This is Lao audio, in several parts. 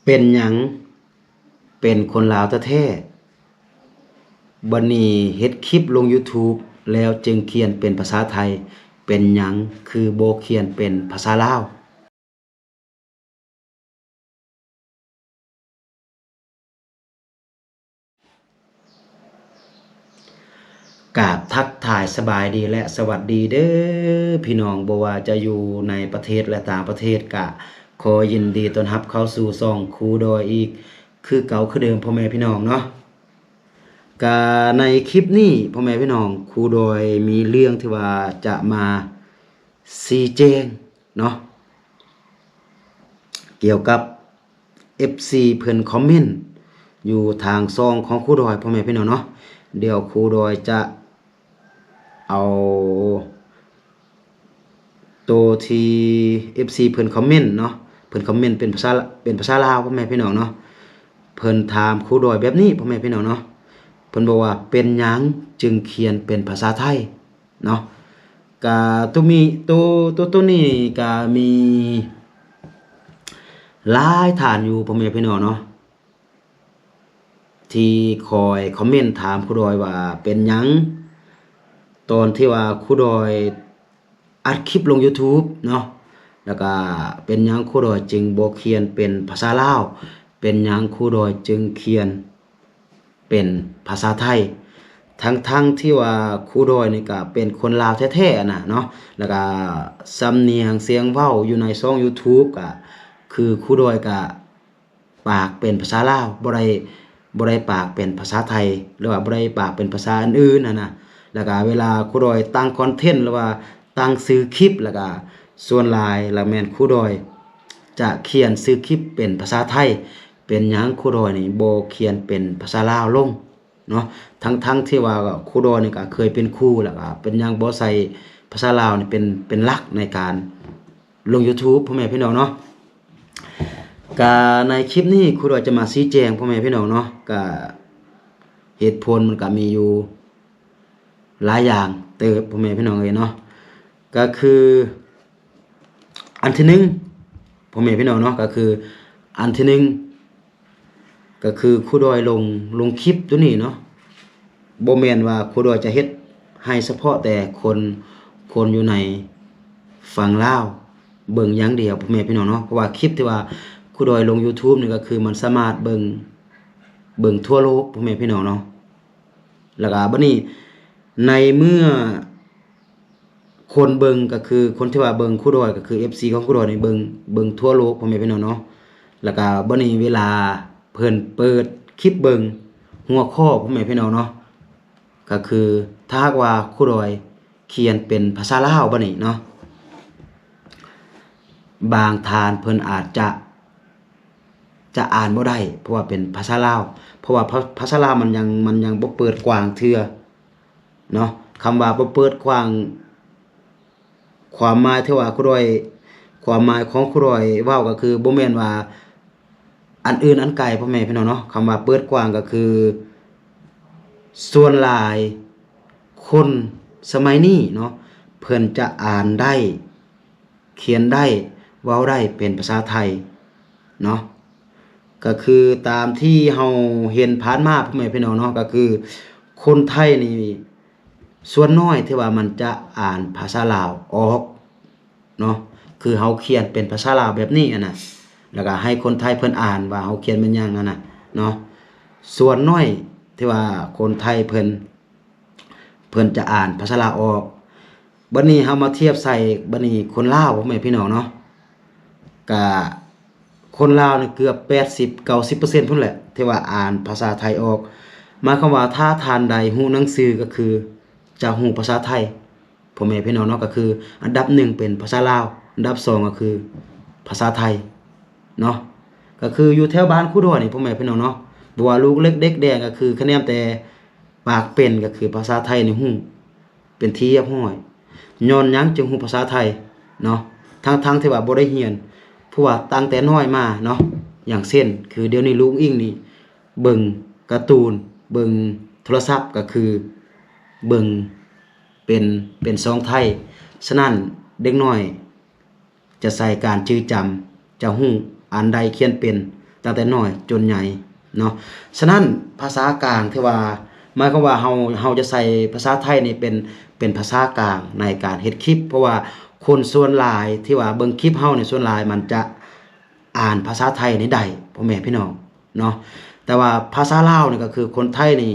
ເປັນຫຍັງເປັນຄົນລາວແທ້ໆ ບັດນີ້ເຮັດຄລິບລົງຢູທູບແລ້ວຈຶ່ງຂຽນເປັນພາສາໄທ ເປັນຫຍັງຄືບໍ່ຂຽນເປັນພາສາລາວ? ກາບທັກທາຍສະບາຍດີ ແລະ ສະຫວັດດີເດີພີ່ນ້ອງ ບໍ່ວ່າຈະຢູ່ໃນປະເທດ ແລະ ຕ່າງປະເທດ ກະຂໍຍິນດີຕ້ອນຮັບເຂົ້າສູ່ຊ່ອງຄູດອຍອີກຄືເກົ່າຄືເດີມ ພໍ່ແມ່ພີ່ນ້ອງເນາະ. ກະໃນຄລິບນີ້ ພໍ່ແມ່ພີ່ນ້ອງ ຄູດອຍມີເລື່ອງທີ່ວ່າຈະມາຊີ້ແຈງເນາະ ກ່ຽວກັບ ເອັຟຊີ ເພິ່ນຄອມເມັນຢູ່ທາງຊ່ອງຂອງຄູດອຍ ພໍ່ແມ່ພີ່ນ້ອງເນາະ. ດຽວຄູດອຍຈະເອົາໂຕທີ່ ເອັຟຊີ ເພິ່ນຄອມເມັນເນາະ ເພິ່ນຄອມເມັນເປັນພາສາ ເປັນພາສາລາວ ພໍ່ແມ່ພີ່ນ້ອງເນາະ. ເພິ່ນຖາມຄູດອຍແບບນີ້ ພໍ່ແມ່ພີ່ນ້ອງເນາະ ເພິ່ນບອກວ່າ ເປັນຫຍັງຈຶ່ງຂຽນເປັນພາສາໄທ? ເນາະ ກະໂຕມີ ໂຕ ໂຕ ໂຕນີ້ກະມີຫຼາຍທ່ານຢູ່ ພໍ່ແມ່ພີ່ນ້ອງເນາະ ທີ່ຄອຍຄອມເມັນຖາມຄູດອຍວ່າ ເປັນຫຍັງຕອນທີ່ວ່າຄູດອຍອັດຄລິບລົງຢູທູບເນາະ ແລ້ວກະເປັນຫຍັງຄູດອຍຈຶ່ງບໍ່ຂຽນເປັນພາສາລາວ? ເປັນຫຍັງຄູດອຍຈຶ່ງຂຽນ ເປັນພາສາໄທ ທັງໆທີ່ວ່າຄູດອຍນີ້ກະເປັນຄົນລາວແທ້ໆຫັ້ນນະເນາະ ແລ້ວກະສຳນຽງສຽງເວົ້າຢູ່ໃນຊ່ອງຢູທູບກະຄືຄູດອຍກະປາກເປັນພາສາລາວ ບໍ່ໄດ້ ບໍ່ໄດ້ປາກເປັນພາສາໄທ ຫຼືວ່າບໍ່ໄດ້ປາກເປັນພາສາອັນອື່ນຫັ້ນນະ. ແລ້ວກະເວລາຄູດອຍຕັ້ງຄອນເທັນ ຫຼືວ່າຕັ້ງຊື່ຄລິບ ແລ້ວກະສ່ວນຫຼາຍລະແມ່ນຄູດອຍຈະຂຽນຊື່ຄລິບເປັນພາສາໄທ. ເປັນຫຍັງຄູດອຍນີ້ບໍ່ຂຽນເປັນພາສາລາວລົງເນາະ ທັງໆທີ່ວ່າຄູດອຍນີ້ກະເຄີຍເປັນຄູ ແລ້ວກະເປັນຫຍັງບໍ່ໃສ່ພາສາລາວນີ້ເປັນ ເປັນຫຼັກໃນການລົງຢູທູບ ພໍ່ແມ່ພີ່ນ້ອງເນາະ. ກະໃນຄລິບນີ້ຄູດອຍຈະມາຊີ້ແຈງ ພໍ່ແມ່ພີ່ນ້ອງເນາະ ກະເຫດຜົນມັນກະມີຢູ່ຫຼາຍຢ່າງເຕີບ ພໍ່ແມ່ພີ່ນ້ອງເອີຍເນາະ ກະຄື ອັນທີໜຶ່ງ ພໍ່ແມ່ພີ່ນ້ອງເນາະ ກະຄື ອັນທີໜຶ່ງ ກະຄືຄູດອຍລົງ ລົງຄລິບໂຕນີ້ເນາະ ບໍ່ແມ່ນວ່າຄູດອຍຈະເຮັດໃຫ້ສະເພາະແຕ່ຄົນ ຄົນຢູ່ໃນຝັ່ງລາວເບິ່ງຢ່າງດຽວ ພໍ່ແມ່ພີ່ນ້ອງເນາະ ເພາະວ່າຄລິບທີ່ວ່າຄູດອຍລົງຢູທູບນີ້ ກະຄືມັນສາມາດເບິ່ງ ເບິ່ງທົ່ວໂລກ ພໍ່ແມ່ພີ່ນ້ອງເນາະ. ແລ້ວກະບັດນີ້ໃນເມື່ອ ຄົນເບິ່ງກະຄືຄົນທີ່ວ່າເບິ່ງຄູດອຍ ກະຄືເອັຟຊີຂອງຄູດອຍນີ້ເບິ່ງ ເບິ່ງທົ່ວໂລກ ພໍ່ແມ່ພີ່ນ້ອງເນາະ. ແລ້ວກະບັດນີ້ເວລາເພິ່ນເປີດຄລິບເບິ່ງ ຫົວຂໍ້ ພໍ່ແມ່ພີ່ນ້ອງເນາະ ກະຄືຖ້າຫາກວ່າຄູດອຍຂຽນເປັນພາສາລາວບັດນີ້ເນາະ ບາງທ່ານເພິ່ນອາດຈະ ຈະອ່ານບໍ່ໄດ້ ເພາະວ່າເປັນພາສາລາວ ເພາະວ່າພາ ພາສາລາວມັນຍັງ ມັນຍັງບໍ່ເປີດກວ້າງເທື່ອເນາະ. ຄຳວ່າບໍ່ເປີດກວ້າງ ຄວາມໝາຍທີ່ວ່າຄູດອຍ ຄວາມໝາຍຂອງຄູດອຍເວົ້າກະຄື ບໍ່ແມ່ນວ່າອັນອື່ນອັນໄກ ພໍ່ແມ່ພີ່ນ້ອງເນາະ. ຄຳວ່າເປີດກວ້າງກະຄື ສ່ວນຫຼາຍຄົນສະໄໝນີ້ເນາະ ເພິ່ນຈະອ່ານໄດ້ ຂຽນໄດ້ ເວົ້າໄດ້ເປັນພາສາໄທເນາະ. ກະຄືຕາມທີ່ເຮົາເຫັນຜ່ານມາ ພໍ່ແມ່ພີ່ນ້ອງເນາະ ກະຄືຄົນໄທນີ້ສ່ວນໜ້ອຍທີ່ວ່າມັນຈະອ່ານພາສາລາວອອກເນາະ ຄືເຮົາຂຽນເປັນພາສາລາວແບບນີ້ຫັ້ນນະ ແລ້ວກະໃຫ້ຄົນໄທເພິ່ນອ່ານວ່າເຮົາຂຽນແມ່ນຫຍັງຫັ້ນນະເນາະ. ສ່ວນໜ້ອຍທີ່ວ່າຄົນໄທເພິ່ນ ເພິ່ນຈະອ່ານພາສາລາວອອກ. ບັດນີ້ເຮົາມາທຽບໃສ່ ບັດນີ້ຄົນລາວ ພໍ່ແມ່ພີ່ນ້ອງເນາະ ກະຄົນລາວນີ້ເກືອບແປດສິບ ເກົ້າສິບເປີເຊັນພຸ້ນແຫຼະ ທີ່ວ່າອ່ານພາສາໄທອອກ. ໝາຍຄວາມວ່າຖ້າທ່ານໃດຮູ້ໜັງສືກະຄືຈະຮູ້ພາສາໄທ ພໍ່ແມ່ພີ່ນ້ອງເນາະ. ກະຄືອັນດັບໜຶ່ງເປັນພາສາລາວ ອັນດັບສອງກະຄືພາສາໄທເນາະ. ກະຄືຢູ່ແຖວບ້ານຄູດອຍນີ້ ພໍ່ແມ່ພີ່ນ້ອງເນາະ ບໍ່ວ່າລູກເລັກເດັກແດງ ກະຄືຄະແນນແຕ່ ປາກເປັນກະຄືພາສາໄທນີ້ຮູ້ເປັນທີ່ຮຽບຮ້ອຍ. ຍ້ອນຫຍັງຈຶ່ງຮູ້ພາສາໄທເນາະ ທັງໆທີ່ວ່າບໍ່ໄດ້ຮຽນ? ເພາະວ່າຕັ້ງແຕ່ນ້ອຍມາເນາະ ຢ່າງເຊັ່ນ ຄືດຽວນີ້ລູກອິງນີ້ເບິ່ງກາຕູນ ເບິ່ງໂທລະສັບ ກະຄືເບິ່ງເປັນ ເປັນຊ່ອງໄທ. ສະນັ້ນເດັກນ້ອຍ ຈະໃຊ້ການຈື່ຈຳ ຈະຮູ້ອ່ານໄດ້ຂຽນເປັນ ຕັ້ງແຕ່ນ້ອຍຈົນໃຫຍ່ເນາະ. ສະນັ້ນພາສາກາງທີ່ວ່າ ໝາຍຄວາມວ່າເຮົາ ເຮົາຈະໃຊ້ພາສາໄທນີ້ເປັນ ເປັນພາສາກາງໃນການເຮັດຄລິບ ເພາະວ່າຄົນສ່ວນຫຼາຍທີ່ວ່າເບິ່ງຄລິບເຮົານີ້ ສ່ວນຫຼາຍມັນຈະອ່ານພາສາໄທນີ້ໄດ້ ພໍ່ແມ່ພີ່ນ້ອງເນາະ. ແຕ່ວ່າພາສາລາວນີ້ກໍຄືຄົນໄທນີ້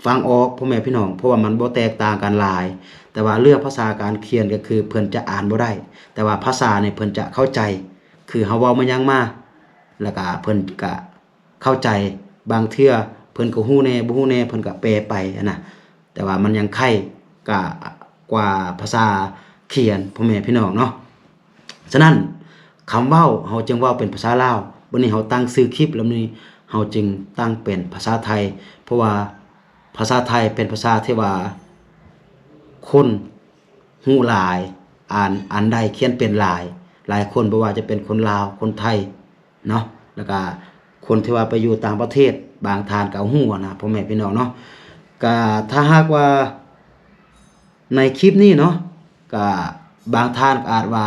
ຟັງອອກ ພໍ່ແມ່ພີ່ນ້ອງ ເພາະວ່າມັນບໍ່ແຕກຕ່າງກັນຫຼາຍ. ແຕ່ວ່າເລື່ອງພາສາການຂຽນກໍຄືເພິ່ນຈະອ່ານບໍ່ໄດ້ ແຕ່ວ່າພາສານີ້ເພິ່ນຈະເຂົ້າໃຈ ຄືເຮົາເວົ້າມາຫຍັງມາ ແລ້ວກະເພິ່ນກະເຂົ້າໃຈ. ບາງເທື່ອເພິ່ນກໍຮູ້ແດ່ ບໍ່ຮູ້ແດ່ ເພິ່ນກະແປໄປຫັ້ນນະ. ແຕ່ວ່າມັນຍັງໄຄກະກວ່າພາສາຂຽນ ພໍ່ແມ່ພີ່ນ້ອງເນາະ. ສະນັ້ນ ຄຳເວົ້າເຮົາຈຶ່ງເວົ້າເປັນພາສາລາວ. ບັດນີ້ເຮົາຕັ້ງຊື່ຄລິບແລ້ວນີ້ ເຮົາຈຶ່ງຕັ້ງເປັນພາສາໄທ ເພາະວ່າພາສາໄທເປັນພາສາທີ່ວ່າຄົນຮູ້ຫຼາຍ ອ່ານ ອ່ານໄດ້ ຂຽນເປັນຫຼາຍ ຫຼາຍຄົນ ບໍ່ວ່າຈະເປັນຄົນລາວ ຄົນໄທເນາະ ແລ້ວກະຄົນທີ່ວ່າໄປຢູ່ຕ່າງປະເທດ ບາງທ່ານກໍຮູ້ນະ ພໍ່ແມ່ພີ່ນ້ອງເນາະ. ກະຖ້າຫາກວ່າ ໃນຄລິບນີ້ເນາະ ກະບາງທ່ານກໍອາດວ່າ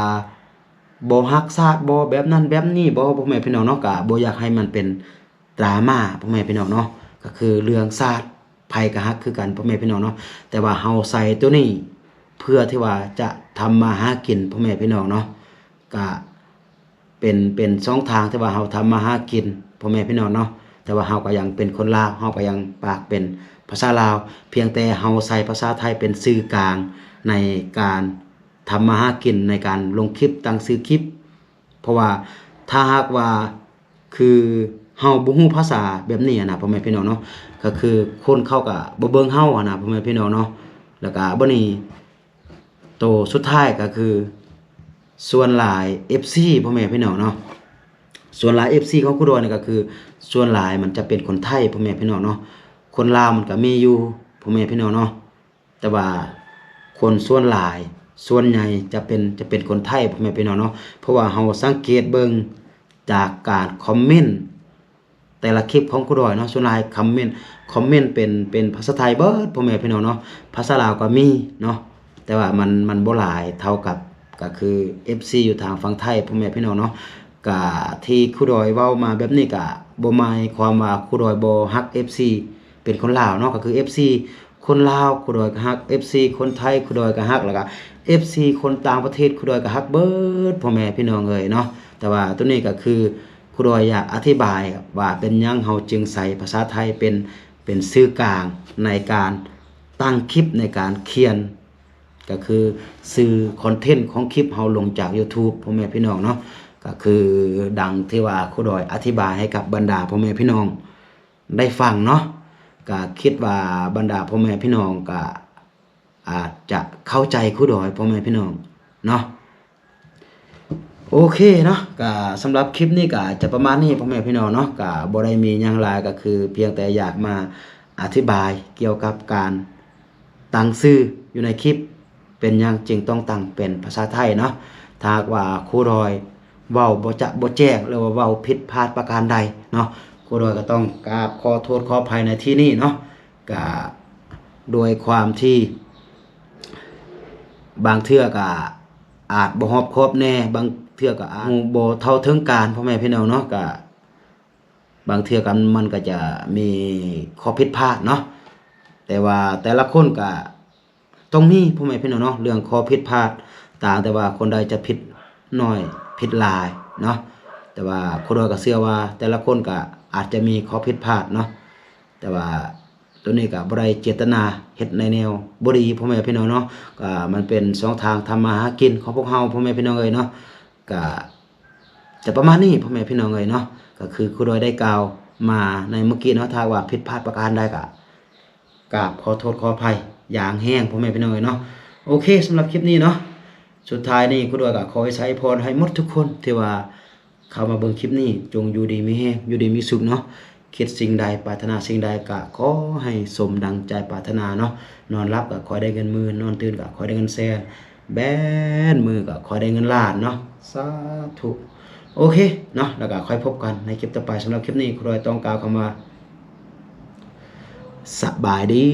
ບໍ່ຮັກຊາດບໍ ແບບນັ້ນແບບນີ້ບໍ ພໍ່ແມ່ພີ່ນ້ອງເນາະ. ກະບໍ່ຢາກໃຫ້ມັນເປັນດຣາມາ ພໍ່ແມ່ພີ່ນ້ອງເນາະ. ກໍຄືເລື່ອງຊາດໃຜກໍຮັກຄືກັນ ພໍ່ແມ່ພີ່ນ້ອງເນາະ. ແຕ່ວ່າເຮົາໃສ່ໂຕນີ້ເພື່ອທີ່ວ່າຈະທຳມາຫາກິນ ພໍ່ແມ່ພີ່ນ້ອງເນາະ. ກະ ເປັນ ເປັນຊ່ອງທາງທີ່ວ່າເຮົາທຳມາຫາກິນ ພໍ່ແມ່ພີ່ນ້ອງເນາະ. ແຕ່ວ່າເຮົາກໍຍັງເປັນຄົນລາວ ເຮົາກໍຍັງປາກເປັນພາສາລາວ ພຽງແຕ່ເຮົາໃຊ້ພາສາໄທເປັນສື່ກາງໃນການທຳມາຫາກິນ ໃນການລົງຄລິບ ຕັ້ງຊື່ຄລິບ. ເພາະວ່າຖ້າຫາກວ່າຄືເຮົາບໍ່ຮູ້ພາສາແບບນີ້ຫັ້ນນະ ພໍ່ແມ່ພີ່ນ້ອງເນາະ ກໍຄືຄົນເຂົາກໍບໍ່ເບິ່ງເຮົາຫັ້ນນະ ພໍ່ແມ່ພີ່ນ້ອງເນາະ. ແລ້ວກໍບັດນີ້ ໂຕສຸດທ້າຍກໍຄື ສ່ວນຫຼາຍເອັຟຊີ ພໍ່ແມ່ພີ່ນ້ອງເນາະ ສ່ວນຫຼາຍເອັຟຊີຂອງຄູດອຍນີ້ກໍຄື ສ່ວນຫຼາຍມັນຈະເປັນຄົນໄທ ພໍ່ແມ່ພີ່ນ້ອງເນາະ. ຄົນລາວມັນກໍມີຢູ່ ພໍ່ແມ່ພີ່ນ້ອງເນາະ ແຕ່ວ່າຄົນສ່ວນຫຼາຍ ສ່ວນໃຫຍ່ຈະເປັນ ຈະເປັນຄົນໄທ ພໍ່ແມ່ພີ່ນ້ອງເນາະ. ເພາະວ່າເຮົາສັງເກດເບິ່ງຈາກການຄອມເມັນ ແຕ່ລະຄລິບຂອງຄູດອຍເນາະ ສ່ວນຫຼາຍຄອມເມັນ ຄອມເມັນເປັນ ເປັນພາສາໄທເບີດ ພໍ່ແມ່ພີ່ນ້ອງເນາະ. ພາສາລາວກໍມີເນາະ ແຕ່ວ່າມັນ ມັນບໍ່ຫຼາຍເທົ່າກັບ ກໍຄືເອັຟຊີຢູ່ທາງຝັ່ງໄທ ພໍ່ແມ່ພີ່ນ້ອງເນາະ. ກະທີ່ຄູດອຍເວົ້າມາແບບນີ້ ກະບໍ່ໝາຍຄວາມວ່າຄູດອຍບໍ່ຮັກເອັຟຊີເປັນຄົນລາວເນາະ ກໍຄືເອັຟຊີ ຄົນລາວຄູດອຍກໍຮັກ ເອັຟຊີຄົນໄທຄູດອຍກໍຮັກ ແລ້ວກໍເອັຟຊີຄົນຕ່າງປະເທດຄູດອຍກໍຮັກເບີດ ພໍ່ແມ່ພີ່ນ້ອງເອີຍເນາະ. ແຕ່ວ່າໂຕນີ້ກໍຄືຄູດອຍຢາກອະທິບາຍວ່າເປັນຫຍັງເຮົາຈຶ່ງໃຊ້ພາສາໄທເປັນ ເປັນສື່ກາງໃນການຕັ້ງຄລິບ ໃນການຂຽນ ກໍຄືຊື່ຄອນເທັນຂອງຄລິບເຮົາລົງຈາກຢູທູບ ພໍ່ແມ່ພີ່ນ້ອງເນາະ. ກໍຄືດັ່ງທີ່ວ່າຄູດອຍອະທິບາຍໃຫ້ກັບບັນດາພໍ່ແມ່ພີ່ນ້ອງ ໄດ້ຟັງເນາະ. ກະຄິດວ່າບັນດາພໍ່ແມ່ພີ່ນ້ອງກະອາດຈະເຂົ້າໃຈຄູດອຍ ພໍ່ແມ່ພີ່ນ້ອງເນາະ. ໂອເຄເນາະ ກະສຳລັບຄລິບນີ້ກະຈະປະມານນີ້ ພໍ່ແມ່ພີ່ນ້ອງເນາະ. ກະບໍ່ໄດ້ມີຫຍັງຫຼາຍ ກະຄືພຽງແຕ່ຢາກມາອະທິບາຍກ່ຽວກັບການ ຕັ້ງຊື່ຢູ່ໃນຄລິບ ເປັນຫຍັງຈຶ່ງຕ້ອງຕັ້ງເປັນພາສາໄທເນາະ. ຖ້າຫາກວ່າຄູດອຍເວົ້າບໍ່ຈະບໍ່ແຈ້ງ ຫຼືວ່າເວົ້າຜິດພາດປະການໃດເນາະ ຄູດອຍກໍຕ້ອງກາບຂໍໂທດຂໍອະໄພໃນທີ່ນີ້ເນາະ. ກະດ້ວຍຄວາມທີ່ບາງເທື່ອກະອາດບໍ່ຮອບຄອບແດ່ ບາງເທື່ອກະອາດຮູ້ບໍ່ເທົ່າເຖິງການ ພໍ່ແມ່ພີ່ນ້ອງເນາະ. ກະ ບາງເທື່ອກໍ ມັນກໍຈະມີຂໍ້ຜິດພາດເນາະ ແຕ່ວ່າແຕ່ລະຄົນກໍຕ້ອງມີ ພໍ່ແມ່ພີ່ນ້ອງເນາະ ເລື່ອງຂໍ້ຜິດພາດ ຕ່າງແຕ່ວ່າຄົນໃດຈະຜິດໜ້ອຍຜິດຫຼາຍເນາະ. ແຕ່ວ່າຄູດອຍກໍເຊື່ອວ່າແຕ່ລະຄົນກໍອາດຈະມີຂໍ້ຜິດພາດເນາະ ແຕ່ວ່າ ໂຕນີ້ກໍບໍ່ໄດ້ເຈດຕະນາເຮັດໃນແນວບໍ່ດີ ພໍ່ແມ່ພີ່ນ້ອງເນາະ. ກໍມັນເປັນຊ່ອງທາງທຳມາຫາກິນຂອງພວກເຮົາ ພໍ່ແມ່ພີ່ນ້ອງເອີຍເນາະ. ກໍຈະປະມານນີ້ ພໍ່ແມ່ພີ່ນ້ອງເອີຍເນາະ. ກໍຄືຄູດອຍໄດ້ກ່າວມາໃນມື້ກີ້ເນາະ ຖ້າວ່າຜິດພາດປະການໃດກໍກາບຂໍໂທດຂໍອະໄພຢ່າງແຮງ ພໍ່ແມ່ພີ່ນ້ອງເອີຍເນາະ. ໂອເຄ ສຳລັບຄລິບນີ້ເນາະ ສຸດທ້າຍນີ້ຄູດອຍກໍຂໍອວຍໄຊພອນໃຫ້ໝົດທຸກຄົນທີ່ວ່າ ເຂົ້າມາເບິ່ງຄລິບນີ້ ຈົ່ງຢູ່ດີມີແຮງ ຢູ່ດີມີສຸກເນາະ. ຄິດສິ່ງໃດ ປາດຖະໜາສິ່ງໃດ ກະຂໍໃຫ້ສົມດັ່ງໃຈປາດຖະໜາເນາະ. ນອນຫຼັບກະຂໍໃຫ້ໄດ້ເງິນໝື່ນ ນອນຕື່ນກະຂໍໃຫ້ໄດ້ເງິນແສນ ແບນມືກະຂໍໃຫ້ໄດ້ເງິນລ້ານເນາະ. ສາທຸ. ໂອເຄເນາະ ແລ້ວກະຄ່ອຍພົບກັນໃນຄລິບຕໍ່ໄປ. ສຳລັບຄລິບນີ້ ຄູດອຍຕ້ອງກ່າວຄຳວ່າ ສະບາຍດີ.